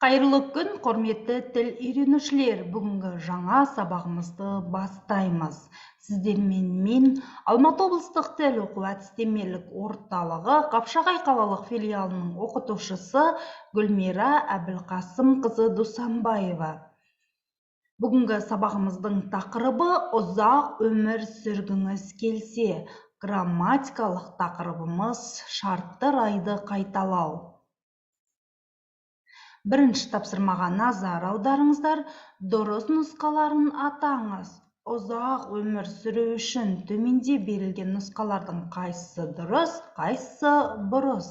Қайырлы күн, құрметті тіл үйренушілер! Бүгінгі жаңа сабағымызды бастаймыз. Сіздермен мен Алматы облыстық тіл оқу әдістемелік орталығы Қапшағай қалалық филиалының оқытушысы Гүлмира Әбілқасымқызы Дусанбаева. Бүгінгі сабағымыздың тақырыбы ұзақ өмір сүргіңіз келсе. Грамматикалық тақырыбымыз шартты райды қайталау. Бірінші тапсырмаға назар аударыңыздар, дұрыс нұсқаларын атаңыз. Ұзақ өмір сүру үшін төменде берілген нұсқалардың қайсысы дұрыс, қайсысы бұрыс?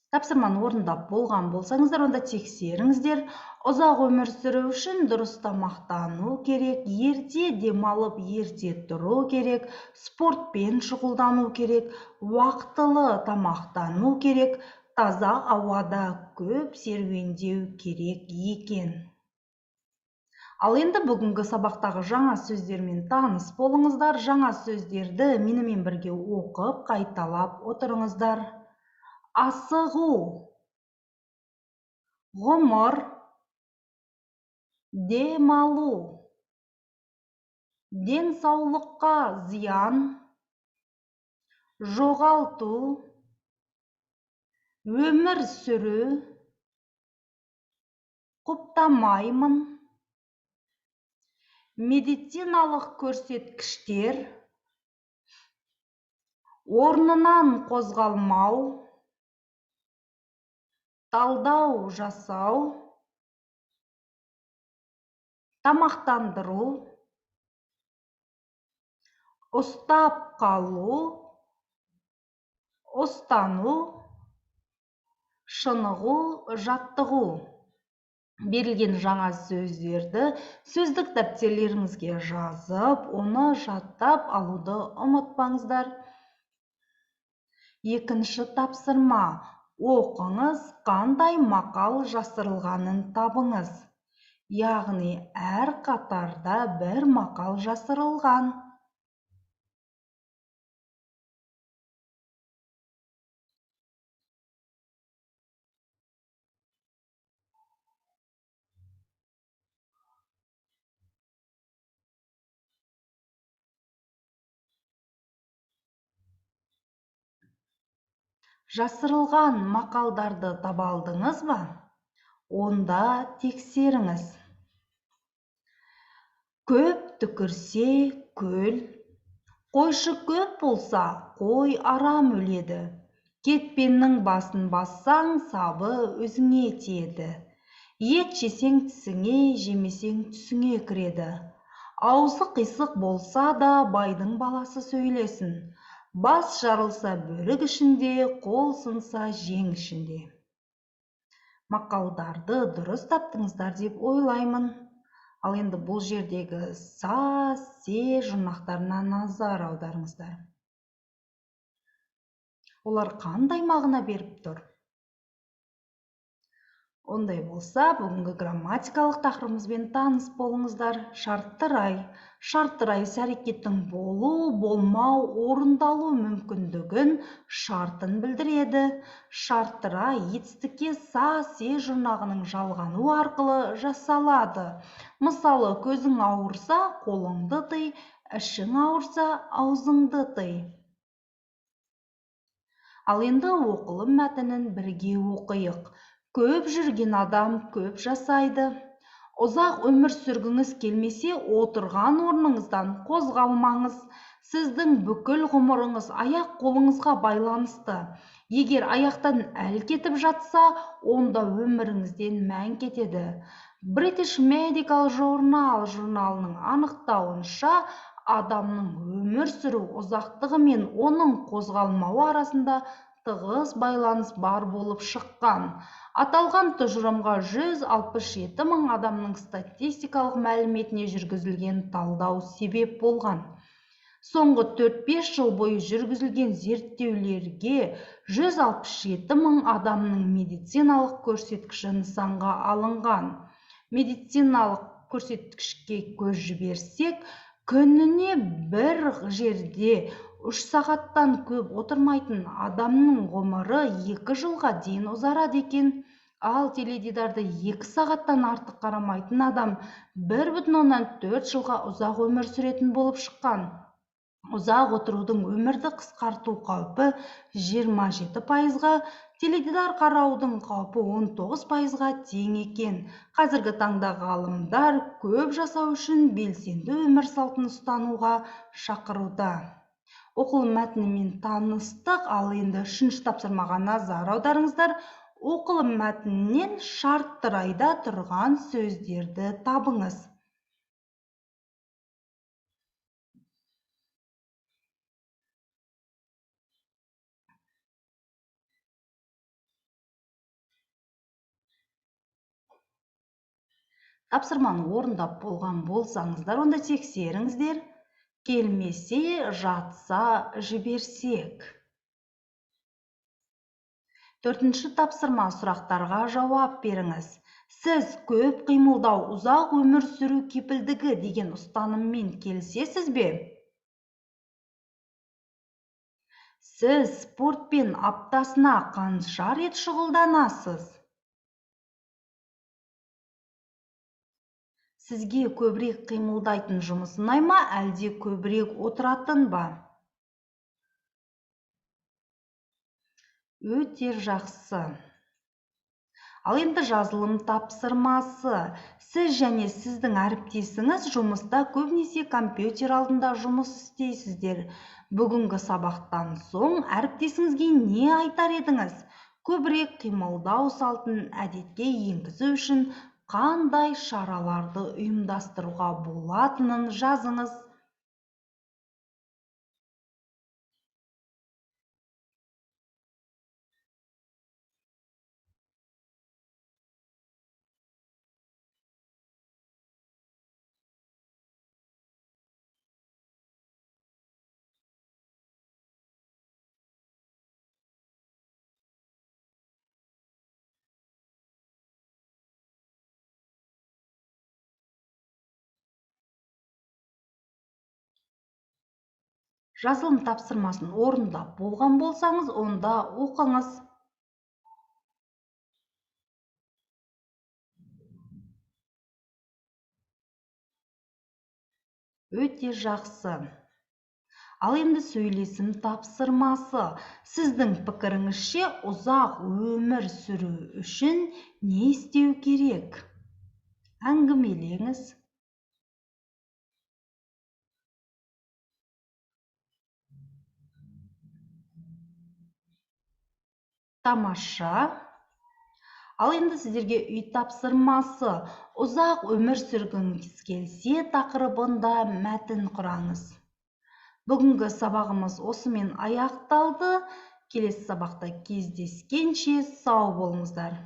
Тапсырманы орындап болған болсаңыздар, онда тексеріңіздер. Ұзақ өмір сүру үшін дұрыс тамақтану керек, ерте демалып, ерте тұру керек, спортпен шұғылдану керек, уақытылы тамақтану керек, таза ауада көп серуендеу керек екен. Ал енді бүгінгі сабақтағы жаңа сөздермен таныс болыңыздар. Жаңа сөздерді менімен бірге оқып, қайталап отырыңыздар. Асығу, ғұмыр, демалу, денсаулыққа зиян, жоғалту, өмір сүру, құптамаймын, медициналық көрсеткіштер, орнынан қозғалмау, талдау жасау, тамақтандыру, ұстап қалу, ұстану, шынығу, жаттығу. Берілген жаңа сөздерді сөздік дәптерлеріңізге жазып, оны жаттап алуды ұмытпаңыздар. Екінші тапсырма. Оқыңыз, қандай мақал жасырылғанын табыңыз. Яғни әр қатарда бір мақал жасырылған. Жасырылған мақалдарды таба алдыңыз ба? Онда тексеріңіз. Көп түкірсе көл, қойшы көп болса қой арам өледі. Кетпеннің басын бассаң, сабы өзіңе тиеді. Ет жесең тісіңе, жемесең түсіңе кіреді. Аузы қисық болса да байдың баласы сөйлесін. Бас жарылса бөрік ішінде, қол сынса жең ішінде. Мақалдарды дұрыс таптыңыздар деп ойлаймын. Ал енді бұл жердегі са, се жұрнақтарына назар аударыңыздар. Олар қандай мағына беріп тұр? Ондай болса, бүгінгі грамматикалық тақырыбымызбен таныс болыңыздар. Шартты рай. Шартты рай іс-әрекеттің болу, болмау, орындалу мүмкіндігін, шартын білдіреді. Шартты рай етістікке са, се жұрнағының жалғануы арқылы жасалады. Мысалы, көзің ауырса, қолыңды тый, ішің ауырса, аузыңды тый. Ал енді оқылым мәтінін бірге оқиық. Көп жүрген адам көп жасайды. Ұзақ өмір сүргіңіз келмесе, отырған орныңыздан қозғалмаңыз. Сіздің бүкіл ғұмырыңыз аяқ қолыңызға байланысты. Егер аяқтан әл кетіп жатса, онда өміріңізден мән кетеді. British Medical Journal журналының анықтауынша, адамның өмір сүру ұзақтығы мен оның қозғалмауы арасында тығыз байланыс бар болып шыққан. Аталған тұжырымға 167 мың адамның статистикалық мәліметіне жүргізілген талдау себеп болған. Соңғы 4-5 жыл бойы жүргізілген зерттеулерге 167 мың адамның медициналық көрсеткіші нысанға алынған. Медициналық көрсеткішке көз жіберсек, күніне бір жерде 3 сағаттан көп отырмайтын адамның ғұмыры 2 жылға дейін ұзарады екен. Ал теледидарды 2 сағаттан артық қарамайтын адам 1,4 жылға ұзақ өмір сүретін болып шыққан. Ұзақ отырудың өмірді қысқарту қаупі 27%-ға, теледидар қараудың қаупі 19%-ға тең екен. Қазіргі таңда ғалымдар көп жасау үшін белсенді өмір салтын ұстануға шақыруда. Оқылым мәтінімен таныстық, ал енді үшінші тапсырмаға назар аударыңыздар. Оқылым мәтінінен шартты райда тұрған сөздерді табыңыз. Тапсырманы орындап болған болсаңыздар, онда тексеріңіздер. Келмесе, жатса, жіберсек. Төртінші тапсырма, сұрақтарға жауап беріңіз. Сіз көп қимылдау, ұзақ өмір сүру кепілдігі деген ұстаныммен келісесіз бе? Сіз спортпен аптасына қанша рет шұғылданасыз? Сізге көбірек қимылдайтын жұмыс ұнай ма, әлде көбірек отыратын ба? Өте жақсы. Ал енді жазылым тапсырмасы. Сіз және сіздің әріптесіңіз жұмыста көбінесе компьютер алдында жұмыс істейсіздер. Бүгінгі сабақтан соң әріптесіңізге не айтар едіңіз? Көбірек қимылдау салтын әдетке енгізу үшін қандай шараларды ұйымдастыруға болатынын жазыңыз. Жазылым тапсырмасын орындап болған болсаңыз, онда оқыңыз. Өте жақсы. Ал енді сөйлесім тапсырмасы. Сіздің пікіріңізше ұзақ өмір сүру үшін не істеу керек? Әңгімелеңіз. Тамаша. Ал енді сіздерге үй тапсырмасы. Ұзақ өмір сүргіңіз келсе тақырыбында мәтін құраңыз. Бүгінгі сабағымыз осымен аяқталды. Келесі сабақта кездескенше сау болыңыздар.